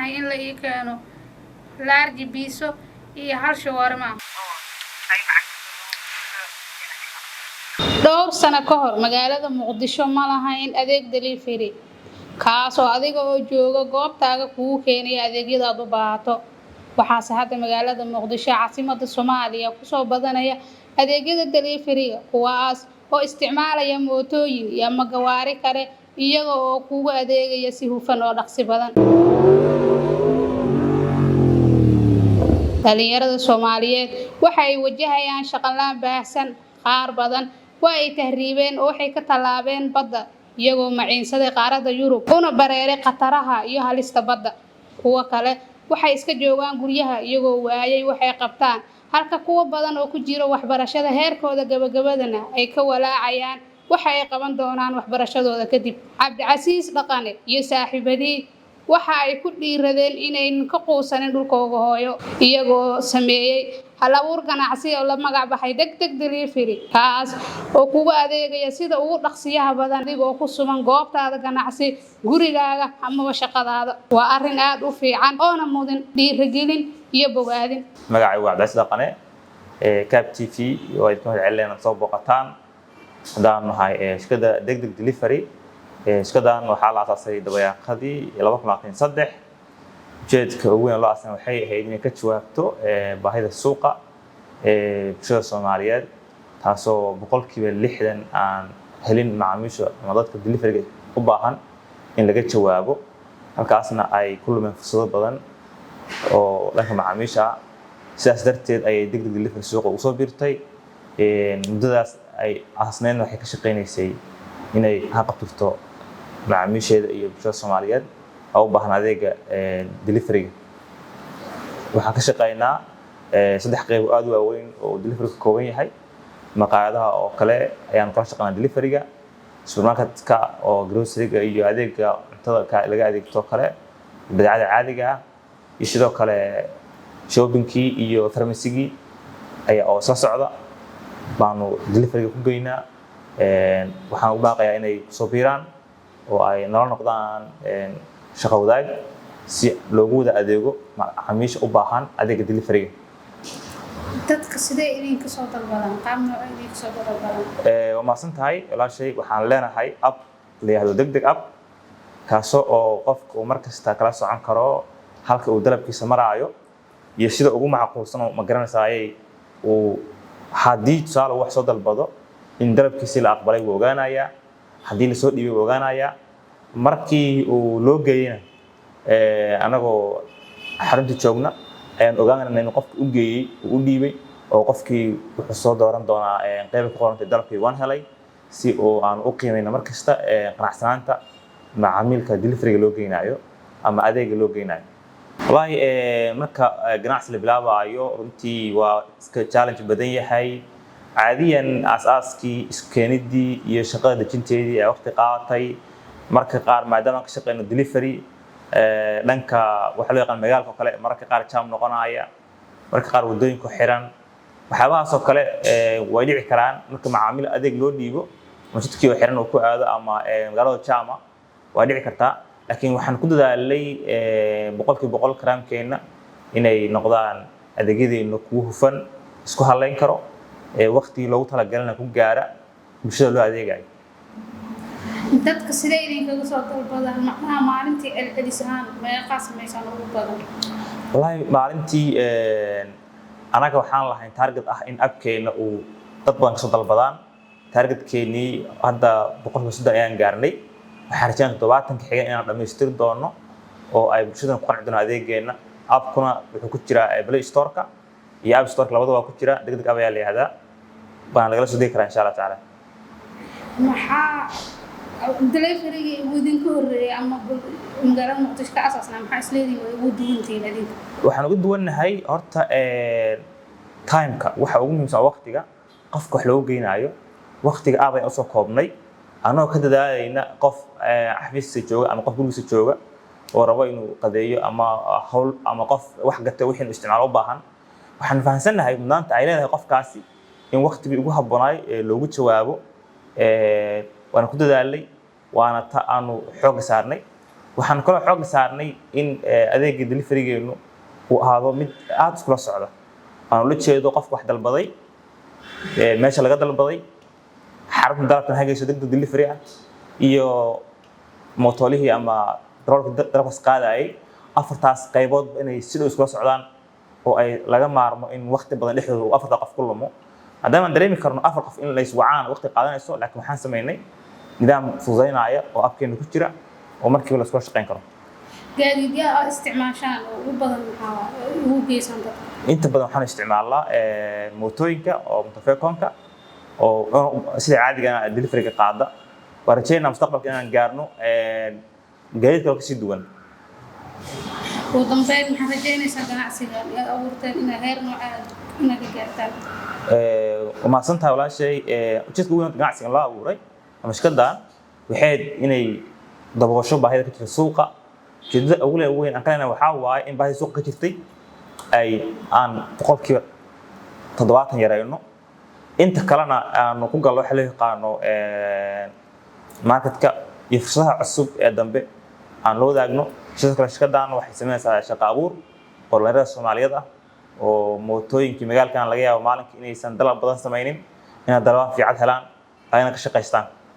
baahanahay in la ii keeno large pizza iyo hal shawarma. Dhowr sano ka hor, magaalada Muqdisho ma lahayn adeeg delivery, kaasoo adiga oo jooga goobtaaga kugu keenaya adeegyada aad u baahato. Waxaase hadda magaalada Muqdisho, caasimadda Soomaaliya, kusoo badanaya adeegyada delivery-ga, kuwaas oo isticmaalaya mootooyin iyo ama gawaari kale, iyaga oo kugu adeegaya si hufan oo dhaqsi badan. Dhalinyarada Soomaaliyeed waxa ay wajahayaan shaqo la'aan baahsan. Qaar badan waa ay tahriibeen oo waxay ka tallaabeen badda, iyagoo maciinsaday qaaradda Yurub, una bareeray khataraha iyo halista badda. Kuwo kale waxay iska joogaan guryaha, iyagoo waayay waxay qabtaan, halka kuwo badan oo ku jira waxbarashada heerkooda gabagabadana ay ka walaacayaan waxa ay qaban doonaan waxbarashadooda kadib. Cabdicasiis Dhaqane iyo saaxiibadii waxa ay ku dhiiradeen inaynan ka quusanin dhulkooga hooyo, iyagoo sameeyey hal abuur ganacsi oo la magac baxay Degdeg Delivery, kaas oo kugu adeegaya sida ugu dhaqsiyaha badan, adigoo ku sugan goobtaada ganacsi, gurigaaga amaba shaqadaada. Waa arrin aad u fiican oona mudan dhiirigelin iyo bogaadin. Magacaygu waa Cabdicasiis Dhaqane. Kaab TV waa idinka mahad celinayna inaad soo booqataan. Haddaan nahay shirkadda Degdeg Delivery, shirkaddan waxaa la aasaasay dabayaaqadii 2023. Ujeedka ugu weyn loo aasasay waxay ahayd inay ka jawaabto baahida suuqa bulshada Soomaaliyeed, taasoo 60% aan helin macaamiisha ama dadka deliveryga u baahan in laga jawaabo, halkaasna ay ku lumeen fursado badan oo dhanka macaamiisha ah. Sidaas darteed ayay Degdeg Delivery suuqa ugu soo biirtay. Muddadaas ay aasneedna waxay ka shaqaynaysay inay haqabtirto macaamiisheeda iyo bulshada Soomaaliyeed oo u baahan adeega deliveryga. Waxaan ka shaqaynaa saddex qeyb oo aad u waaweyn oo delivery ka kooban yahay. Maqaayadaha oo kale ayaan kala shaqaynaa deliveryga, supermarketka oo groceryga iyo adeega cuntada laga adeegto kale, badeecada caadiga ah, iyo sidoo kale shoppingkii iyo pharmacygii ayaa oo isla socda baanu deliveryga ku geynaa. Waxaan u baaqayaa inay kusoo biiraan oo ay nala noqdaan shaqo wadaag, si loogu wada adeego macaamiisha u baahan adeega deliveryga. Dadka sidee idinka soo dalbadaan? Qaab nooca idinka soo dalbadaan? Waa mahadsan tahay, walaashay. Waxaan leenahay app la yihahdo Degdeg App, kaasoo oo qofka uu mar kasta kala socon karo halka uu dalabkiisa maraayo iyo sida ugu macquulsan oo ma garanaysaayey uu haddii tusaale uu wax soo dalbado, in dalabkiisii la aqbalay wuu ogaanayaa, haddii lasoo dhiibay wuu ogaanayaa, markii uu loo geeyena anagoo xarunta joogna ayaan ogaanayna inuu qofka u geeyey, uu u dhiibay, oo qofkii wuxuu soo dooran doonaa qeyba ku qorantay "dalabkii waan helay", si uu aan u qiimayno mar kasta qanacsanaanta macaamiilka deliveryga loo geynayo ama adeega loo geynayo. Wallaahi, marka ganacsi la bilaabaayo, runtii waa iska challenge badan yahay. Caadiyan aas-aaskii, iskeenidii iyo shaqada dejinteedii ayaa waqti qaadatay. Marka qaar, maadaama aan ka shaqeyno delivery, dhanka waxa loo yaqaan magaalka oo kale, mararka qaar jam noqonaya, mararka qaar waddooyinku xiran, waxyaabahaas oo kale way dhici karaan. Marka macaamiil adeeg loo dhiibo ama jidkii oo xiran uu ku aado ama magaalada jama, waa dhici kartaa. Laakiin waxaan ku dadaalay 100% karaamkeenna inay noqdaan adeegyadeena kuwo hufan, isku halayn karo, waqtigii loogu talagalana ku gaara bulshada loo adeegayo. Dadka sidee idinkaga soo dalbadaan? Macnaha, maalintii celcelis ahaan meeqaa samaysaan ugu badan? Wallaahi, maalintii anaga waxaan lahayn target ah in appkeena uu dad badan kasoo dalbadaan. Targetkeenii hadda 30% ayaan gaarnay. Waxaan rajaynaa 70-ka xiga inaan dhammaystiri doono oo ay bulshadana ku qanci doonaan adeegeenna. Appkuna wuxuu ku jiraa Play Storeka iyo App Storeka, labadaba waa ku jira. Degdeg App ayaa la yihahdaa, waana lagala soo degi karaa, insha Allah tacaala. Maxaa deliveryga uu idinka horreeyay ama magaalada Muqdisho ka asaasnaa, maxaa isleedihin way ugu duwantihiin adinka? Waxaan uga duwannahay horta timeka. Waxa ugu muhiimsan waa waqtiga qofka wax loogu geynaayo. Waqtiga aad ayaan usoo koobnay, anagoo ka dadaalayna qof xafiiskiisa jooga ama qof gurigiisa jooga oo rabo inuu qadeeyo ama hawl ama qof wax gatay wixii inuu isticmaalo u baahan. Waxaan fahamsannahay mudnaanta ay leedahay qofkaasi in waqtigii ugu habboonaay ee loogu jawaabo. Waana ku dadaalnay, waana ta aanu xoogga saarnay. Waxaan kaloo xoogga saarnay in adeega deliverygeenu uu ahaado mid aada iskula socda, aan ula jeedo qofka wax dalbaday, meesha laga dalbaday, xarunta dalabkan hagayso degdeg delivery ah, iyo mootolihii ama daroolka dalabkaas qaadayay. Afartaas qayboodba inay si dhow iskula socdaan oo ay laga maarmo in waqti badan dhexdooda uu afarta qof ku lumo, maadaama aan dareemi karno afar qof in lays wacaan waqti qaadanayso. Laakiin waxaan samaynay nidaam fududaynaya oo appkeena ku jira oo markiiba la iskula shaqayn karo. Gaadiidyaa aad isticmaashaan oo ugu badan maxaa ugu geysan dadka? Inta badan waxaan isticmaalnaa mootooyinka oo motorfekonka oo sida caadigana deliveryga qaada. Waan rajeynaa mustaqbalka inaan gaarno gaadiid kaloo kasii duwan. Ugu dambeyn, maxaad rajeynaysaa ganacsigan aad abuurteen inaad heer noocaa inaad ka gaartaan? Waa mahadsantahay, walaashay. Ujeedka ugu weyn ganacsigan loo abuuray ama shirkaddan waxay ahayd inay daboosho baahida ka jirta suuqa. Ujeedada ugu weyn aan ka leenahay waxaa waaye in baahida suuqa ka jirtay ay aan 70% yarayno, inta kalena aanu ku gallo waxa loo yaqaano marketka iyo fursadaha cusub ee dambe aan la wadaagno. Sidoo kale, shirkaddan waxay sameynaysaa shaqo abuur oo dhalinyarada Soomaaliyeed ah oo mootooyinkii magaalkan laga yaabo maalinkii inaysan dalab badan samaynin, inay dalabaan fiicad helaan, ayna ka shaqaystaan.